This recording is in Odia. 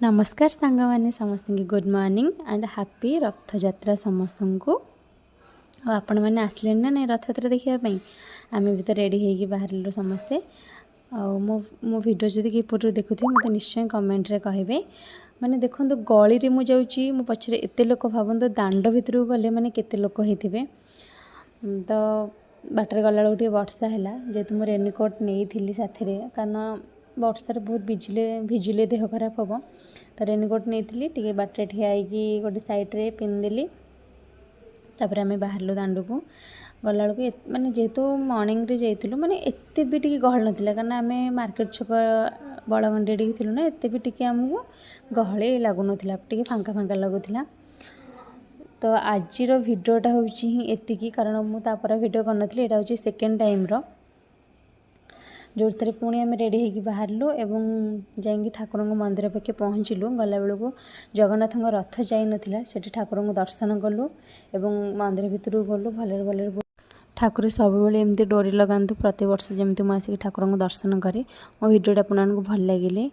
ନମସ୍କାର ସାଙ୍ଗମାନେ, ସମସ୍ତଙ୍କୁ good morning and happy Rathayatra ସମସ୍ତଙ୍କୁ। ଆଉ ଆପଣମାନେ ଆସିଲେଣି ନା ନାଇଁ ରଥଯାତ୍ରା ଦେଖିବା ପାଇଁ? ଆମେ ବି ତ ରେଡ଼ି ହେଇକି ବାହାରିଲୁ ସମସ୍ତେ। ଆଉ ମୋ ମୋ ଭିଡ଼ିଓ ଯଦି କେହି ପୂର୍ବରୁ ଦେଖୁଥିବେ, ମୋତେ ନିଶ୍ଚୟ କମେଣ୍ଟରେ କହିବେ। ମାନେ ଦେଖନ୍ତୁ, ଗଳିରେ ମୁଁ ଯାଉଛି, ମୋ ପଛରେ ଏତେ ଲୋକ। ଭାବନ୍ତୁ, ଦାଣ୍ଡ ଭିତରକୁ ଗଲେ ମାନେ କେତେ ଲୋକ ହେଇଥିବେ। ତ ବାଟରେ ଗଲାବେଳକୁ ଟିକେ ବର୍ଷା ହେଲା। ଯେହେତୁ ମୁଁ ରେନିକୋଟ୍ ନେଇଥିଲି ସାଥିରେ, କାରଣ ବର୍ଷାରେ ବହୁତ ଭିଜିଲେ ଭିଜିଲେ ଦେହ ଖରାପ ହେବ, ତ ରେନିକୋଟ୍ ନେଇଥିଲି। ଟିକେ ବାଟରେ ଠିଆ ହେଇକି ଗୋଟେ ସାଇଡ଼୍ରେ ପିନ୍ଧିଦେଲି। ତାପରେ ଆମେ ବାହାରିଲୁ ଦାଣ୍ଡକୁ। ଗଲାବେଳକୁ ମାନେ ଯେହେତୁ ମର୍ଣ୍ଣିଂରେ ଯାଇଥିଲୁ, ମାନେ ଏତେ ବି ଟିକେ ଗହଳି ନଥିଲା, କାରଣ ଆମେ ମାର୍କେଟ ଛକ ବଳଗଣ୍ଡି ଟିକେ ଥିଲୁ ନା, ଏତେ ବି ଟିକେ ଆମକୁ ଗହଳି ଲାଗୁନଥିଲା, ଟିକେ ଫାଙ୍କା ଫାଙ୍କା ଲାଗୁଥିଲା। ତ ଆଜିର ଭିଡ଼ିଓଟା ହେଉଛି ହିଁ ଏତିକି, କାରଣ ମୁଁ ତାପରେ ଭିଡ଼ିଓ କରିନଥିଲି। ଏଇଟା ହେଉଛି ସେକେଣ୍ଡ ଟାଇମ୍ର, ଯେଉଁଥିରେ ପୁଣି ଆମେ ରେଡ଼ି ହେଇକି ବାହାରିଲୁ ଏବଂ ଯାଇକି ଠାକୁରଙ୍କ ମନ୍ଦିର ପାଖେ ପହଞ୍ଚିଲୁ। ଗଲାବେଳକୁ ଜଗନ୍ନାଥଙ୍କ ରଥ ଯାଇନଥିଲା। ସେଠି ଠାକୁରଙ୍କୁ ଦର୍ଶନ କଲୁ ଏବଂ ମନ୍ଦିର ଭିତରକୁ ଗଲୁ ଭଲରେ ଭଲରେ। ଠାକୁର ସବୁବେଳେ ଏମିତି ଡୋରି ଲଗାନ୍ତୁ, ପ୍ରତିବର୍ଷ ଯେମିତି ମୁଁ ଆସିକି ଠାକୁରଙ୍କୁ ଦର୍ଶନ କରେ। ମୋ ଭିଡ଼ିଓଟା ଆପଣମାନଙ୍କୁ ଭଲ ଲାଗିଲେ